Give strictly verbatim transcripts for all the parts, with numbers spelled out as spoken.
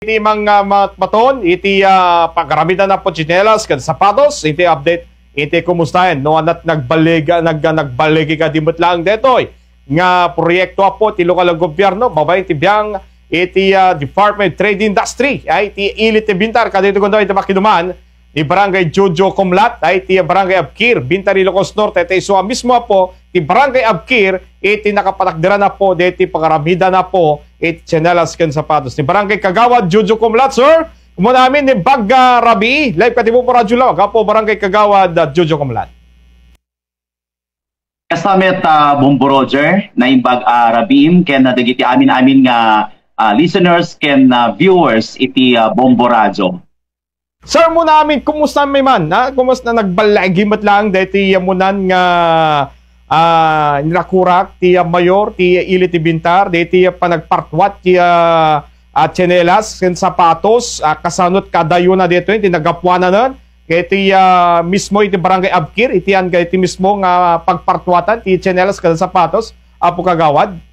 Ti mga matmaton iti, ah, pagaramidan a tsinelas ken sapatos, iti update, iti kumustaen, no, anat nagbaleg-, nag-, nagbalegi kadi met laeng detoy nga proyekto, apo, ti lokal a gobyerno, babaen ti biang iti, ah, Department of Trade Industry, ay, ti Ili ti Bintar, kadito kuno iti makiduman, ni Barangay Jojo Comlat, ay, ti Barangay Abkir, Bintar, Ilocos Norte, ti isu a mismo, apo, ti Barangay Abkir, iti nakapatakderan, apo, deti pagaramidan, apo, iti tsinelas ken sapatos. Ni Barangay Kagawad Jojo Comlat, sir, umuna amin ni Bagga Rabi, live ka ti Bombo Radyo Lawag, apo, Barangay Kagawad, ah, Jojo Comlat. Kasta met, ah, Bombo Roger, naimbag a rabiim ken dagiti amin-amin nga, ah, listeners ken, ah, viewers iti, ah, Bombo Radyo. Sir, umuna amin, kumusta mi man, ha? Kumusta, nagbalegi met laeng deti amunan nga, ah, inrakurak ti, ah, mayor ti Ili ti Bintar, deti, ah, panagpartuat ti, ah, ah, tsinelas ken sapatos, ah, kasano ti kadayona detoy ti naggapuanan iti, ah, mismo iti Barangay Abkir, iti ania iti mismo nga pagpartuatan ti tsinelas ken sapatos, Apo Kagawad?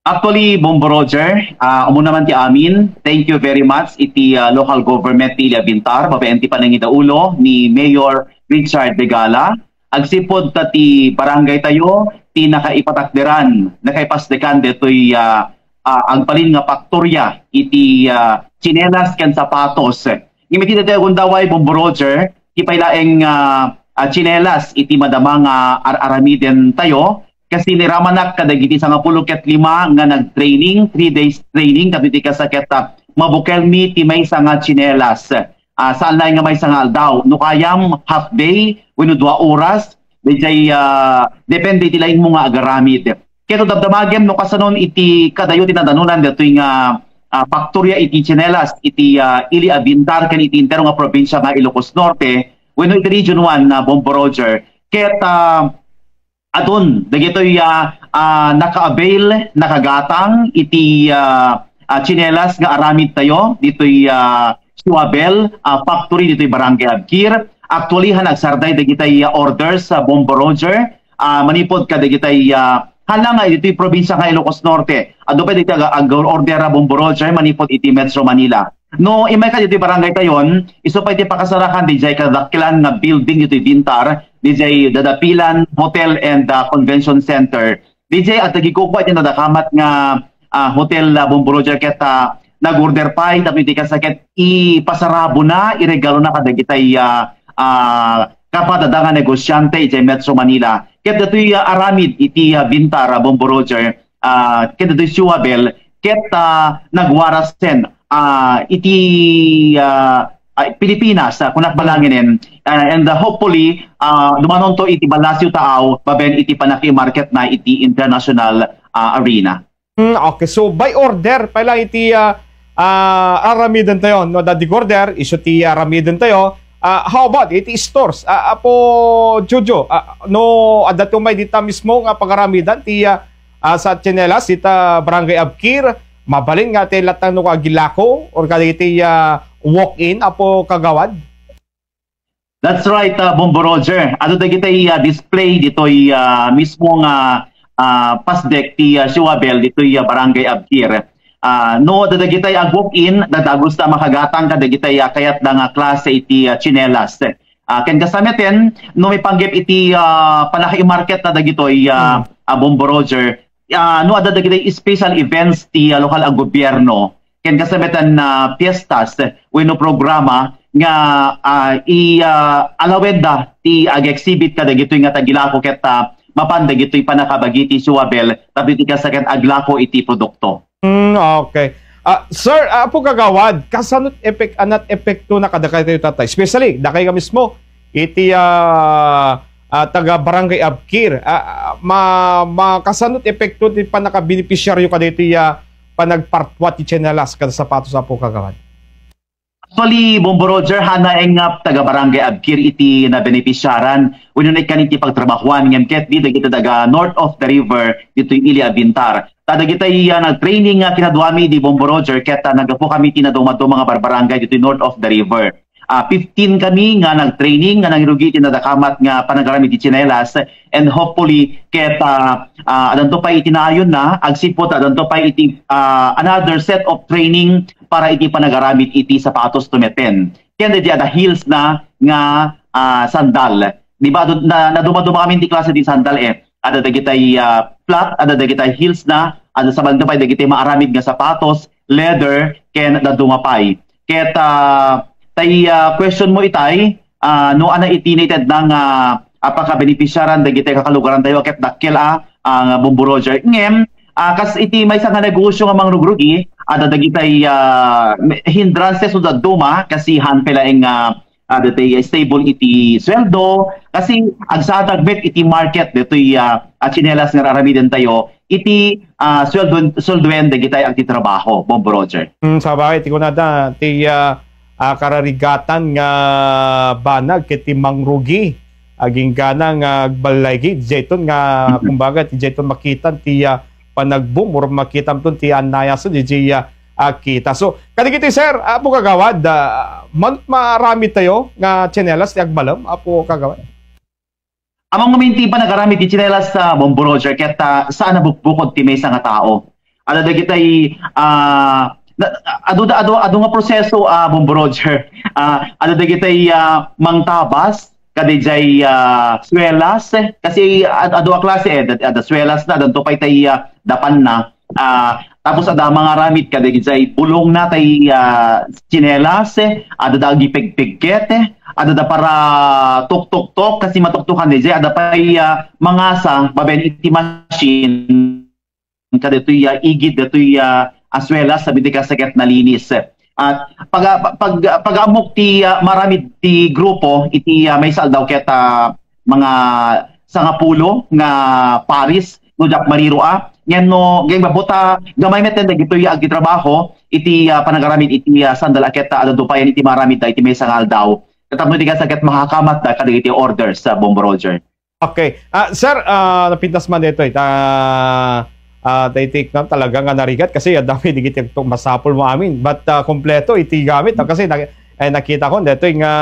Actually, Bombo Roger, ah, umuna man ti amin, thank you very much iti, ah, local government ti Ili a Bintar, babaen ti panangidaulo ni Mayor Richard Degala. Agsipud ta ti barangay tayo, ti nakaipatakderan, nakaipasdekan detoy, ah, ah, agbalin nga paktorya iti, ah, tsinelas ken sapatos. Ngem iti daytoy a gundaway, Bombo Roger, ti pay laeng, ah, ah, tsinelas iti madama nga ar-aramiden tayo, kasi niramanak kadagiti sangapulo ket lima nga nag-training, three days training, tapno iti kasta ket, ah, mabukelmi ti maysa nga tsinelas. Ah, saan laeng nga maysa nga aldaw. No kayam, half day, wenno dua oras, daydiay, ah, depende iti laingmo nga agaramid. Ket no damdamagem no kasanon iti kadayo ti nadanonan datoy nga, ah, paktorya iti tsinelas iti, ah, Ili a Bintar ken iti entero nga probinsia nga Ilocos Norte, wenno iti Region one na Bombo Roger. Ket, ah, adun dagitoy, ah, ah, naka-avail, nakagatang iti, ah, ah, tsinelas nga aramid tayo ditoy, ah, Shuabel, ah, factory ditoy Barangay Abkir. Actually, han agsarday dagitay, ah, orders sa Bombo Roger, ah, manipud kadagitay, ah, hala nga ditoy probinsia nga Ilocos Norte. Adu pay dagiti ag-, ag-order a Bombo Roger manipud iti Metro Manila. No, immay ka ditoy barangay tayon, isu pay ti pakasarakan ditoy kadakkelan nga building ditoy Bintar, ditoy dadapilan, hotel and, ah, convention center. Ditoy, at nagikuko iti nadakamat nga, ah, hotel, ah, Bombo Roger ket, ah, nag-order pay, tapno iti kasta ket ipasarabona, iregalona kadagitay, ah, ah, kapadada nga negosyante iti Metro Manila. Ket datoy, ah, aramid iti, ah, Bintar, ah, Bombo Roger, ah, ket datoy Shuabel, ket, ah, nagwarasen, ah, iti, ah, ah, Pilipinas, ah, kunak balangenen. Ah, and, ah, hopefully, ah, dumanonto iti Palacio Taaw, babaen iti panakimarketna iti international, ah, arena. Mm, okay. So, by order pay lang iti, ah, ah, aramiden tayo, no? Dadi order, isu ti aramiden tayo. Ah, how about iti stores? Ah, Apo Jojo, ah, no, adda ti umay dita mismo nga pagaramidan ti, ah, ah, sa tsinelas, ita Barangay Abkir, mabalin nga ti latang no agilako, or kadagiti, ah, walk-in, Apo Kagawad? That's right, uh, Bombo Roger. Adu dagiti, uh, display ditoy, uh, mismo nga, uh, pasdek ti, uh, Shuabel ditoy, uh, Barangay Abkir. Uh, no, adda dagiti ag-walk-in, dadagus ta makagatang kadagiti, uh, kayatda nga klase iti, uh, tsinelas. Uh, ken kasta metten, no, maipanggep iti, uh, panakaimarket na dagitoy, uh, uh, Bombo Roger, ah, no adda dagiti special events ti, ah, lokal a gobierno ken kasta metten, ah, fiestas wenno programa nga, ah, i-, ah, alawedda ti ag-exhibit kadagitoy nga tagilako ket, ah, mapan dagitoy pannakabagi ti Shuabel tapno iti kasta ket aglako iti produkto. Mm, okay. Ah, sir, ah, Apo Kagawad, kasano epek-, anat epekto na kadakayo tatta? Especially, dakay nga mismo, iti, ah, ah, taga Barangay Abkir. Ah, ah, ma-, ma-, kasano ti epekto ti pannakabenepisyaryo kadaytoy, ah, panagpartuat ti tsinelas ken sapatos, Apo Kagawad? Actually, Bombo Roger, haan nga taga Barangay Abkir iti nabenepisiaran wenno naikkan iti pagtrabahuan, ngem ket di dagiti taga North of the River ditoy Ili a Bintar. Ta dagiti, ah, nag-training nga kinaduami di Bombo Roger, ket, ah, naggapu kami ti nadumaduma nga barbarangay ditoy North of the River. Ah, fifteen kami nga nag-training nga nangirugi iti nadakamat nga panagaramid ti tsinelas, and hopefully ket, ah, ah, adanto pay iti naayonna, agsipud adanto pay iti, ah, another set of training para iti panagaramid iti sapatos tumeten. Ken daydi adda heels na nga, ah, sandal. Di ba, adu-, na, nadumaduma amin ti klase ti sandal, eh. Adda dagitay, ah, flat, adda dagitay heels na, adda sabali pay dagitay maaramid nga sapatos, leather, ken dadduma pay. Ket, ah, tay, ah, question mo itay, ah, no ania iti nated na nga, ah, pakabenefisiaran dagitay kakalugaran tayo ket dakkel a, ah, nga Bombo Roger. Ngem, ah, kas iti maysa nga negosyo nga mangrugrugi, adda dagitay, ah, hindrances no dadduma, kasi han pay laeng, ah, ah, ditoy stable iti sueldo, kasi agsadag met iti market ditoy, ah, ah, tsinelas nga aramiden tayo iti, ah, sueldo, sueldoen dagitay agtitrabaho, Bombo Roger. Mm, sabagay, ti kunada, ti, ah, ah, kararigatan nga banag ket ti mangrugi, agingga nga agballaygi, dayton nga, Mhm. kumbaga, ti dayton makitan ti, ah, panagboom, or makitamton ti annayasen, diay, ah, ah, kita. So, kadagiti, sir, Apo Kagawad, ah, manut maaramid tayo nga tsinelas ti agbalem, Apo Kagawad? Ammom ngamin ti panagaramid ti tsinelas, ah, Bombo Roger, ket, ah, saan a bukbukod ti maysa nga tao. Adda dagitay, ah, na, adu, adu, adu nga proseso, ah, Bombo Roger. Ah, adda dagitay, ah, mangtabas, kadaydiay, ah, suelas, eh. Kasi ad-, adu a klase, eh, ad-, adda suelas na, adda pay tay, ah, dapan na. Ah, tapos adda mangaramid kadaydiay bulong na tay, ah, tsinelas, eh, adda da agipegpegget, eh, adda da para tuktuktok, kasi matuktokan daydiay, adda pay, ah, mangasa, babaen iti machine, kadaytoy, ah, igid, daytoy, ah, suelas, sabi ti kasaket nalinis. At pag, pag, pag-ammok ti, ah, maaramid ti grupo, iti, ah, maysa aldaw ket, ah, mga sangapulo nga pares, no diak mariro a. Ngem no, gayam, buta, gamay met dagitoy agtitrabaho iti, ah, panagaramid iti, ah, sandal a ket, ah, adda dupayan iti maaramid da iti maysa nga aldaw. Tapno di ka saket makakamat da kadagiti orders sa Bombo Roger. Okay. Ah, sir, ah, napintas man ditoy. Ta, ah, ta iti, na, talaga nga narigat kasi adda dagiti masapul mo amin. But, ah, kompleto iti gamit, no? Kasi na-, eh, nakita ko ditoy nga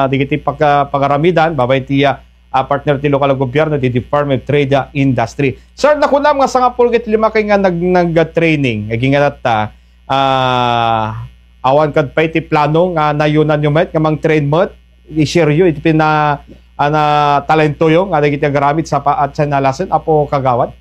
dagiti pagka-, pagaramidan, babaen ti, ah, ah, partner ti lokal a gobyerno, ti Department of Trade, ah, Industry. Sir, nakunam nga sangapulo ket lima kay nga nag-, nag-training, agingga ta, ah, awan kad pay ti plano nga nayunanyo met nga mang-train met, i-share yo iti pina-, ah, na talento yo nga dagiti agaramid sa pa-, at sa nalasen, Apo Kagawad?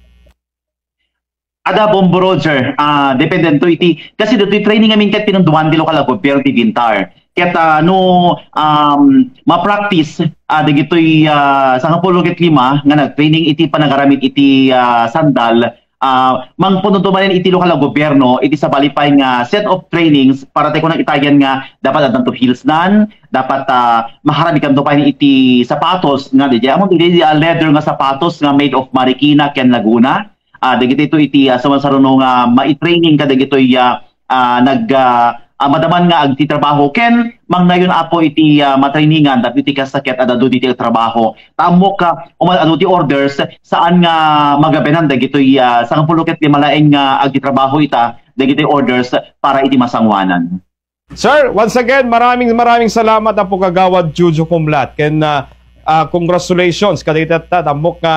Ada, Bombo Roger, ah, depende to iti, kasi ditoy training amin ket pinunduan ti lokal a gobyerno ti Bintar. Ket, ah, no, um, ma-practice, ah, dagitoy, ah, sangapulo ket lima nga nag-training iti panagaramid iti, ah, sandal, ah, mangpununto manen iti lokal a gobyerno, iti sabali pay nga set of trainings para tay kunang itayan nga dapat addanto heels nan, dapat, ah, maharamikanto pay iti sapatos nga di, amon iti, ah, leather nga sapatos nga made of Marikina ken Laguna. Ah, dagitoy iti, ah, sumasaruno nga maitraining kadagitoy, ah, ah, nag, ah, ah, madaman nga agtitrabaho ken mangnayon, Apo, iti, ah, matrainingan tapno iti kasta ket adda ditoy ti trabaho. Ta ammok, ah, uman adu ti orders, saan nga magabenan dagitoy, ah, sangapulo ket lima laeng nga agtitrabaho ita, dagitoy orders para iti masangoanan. Sir, once again, maraming, maraming salamat, Apo Kagawad Jojo Kumlat. Ken, ah, ah, congratulations kadagiti ta-, ta-, ammok nga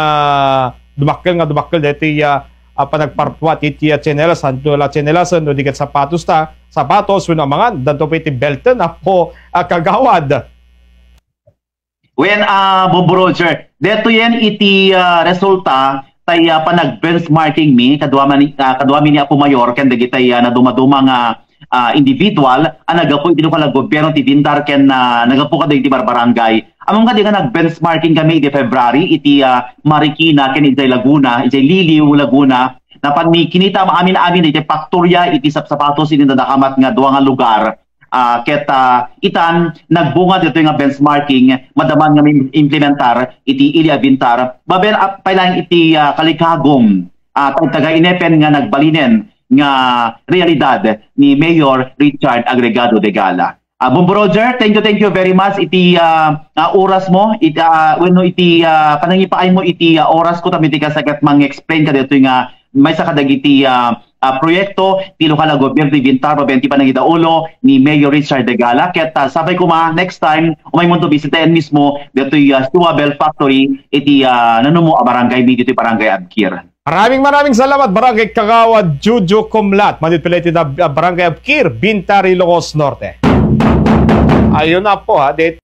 dumakkel nga dumakkel daytoy, ah, ah, panagpartuat iti, ah, tsinelas, santo la tsinelas, no di ket sapatos ta, sapatos, wenno amangan, danto pay iti belten, Apo, ah, Kagawad. Wen, ah, Bombo Roger, detoyen iti, ah, resulta tay, ah, panag-benchmarking mi, kaduaman, ah, kaduami ni Apo Mayor ken dagitay, ah, nadumaduma nga, ah, individual a naggapu iti lokal a gobyerno ti Bintar ken, ah, naggapu kadagiti barbarangay. Ammom kadi nga nag-benchmarking kami iti February iti, ah, Marikina ken iti Laguna, iti Liliw, Laguna. Napan mi kinita amin-amin iti faktorya iti sapsapatos iti nadakamat nga dua nga lugar. Ah, ket, ah, itan, nagbunga ditoy nga benchmarking, madaman nga mi-, implementar iti ili a Bintar. Babaen, ah, pay laeng iti, ah, kalikagum, ah, tagtaga inepen nga nagbalinen nga realidad ni Mayor Richard Agregado de Gala. Ah, Bombo Roger, thank you, thank you very much iti, ah, ah, oras mo, iti, ah, wenno iti, ah, panangipaay mo iti, ah, oras ko, tapno iti kasaket mang-explain kadaytoy nga maysa kadagiti, ah, ah, proyekto ti lokal a gobyerno ti Bintar, babaen ti panangidaulo ni Mayor Richard Degala. Ket, ah, sapay koma, next time, umaymonto bisitaen mismo ditoy, ah, Suabel Factory iti, ah, nanumo a barangay mi ditoy Barangay Abkir. Maraming, maraming salamat, Barangay Kagawad Jojo Comlat, manipulated na, ah, Barangay Abkir, Bintar, Ilocos Norte. Ayun na po, ha, dito.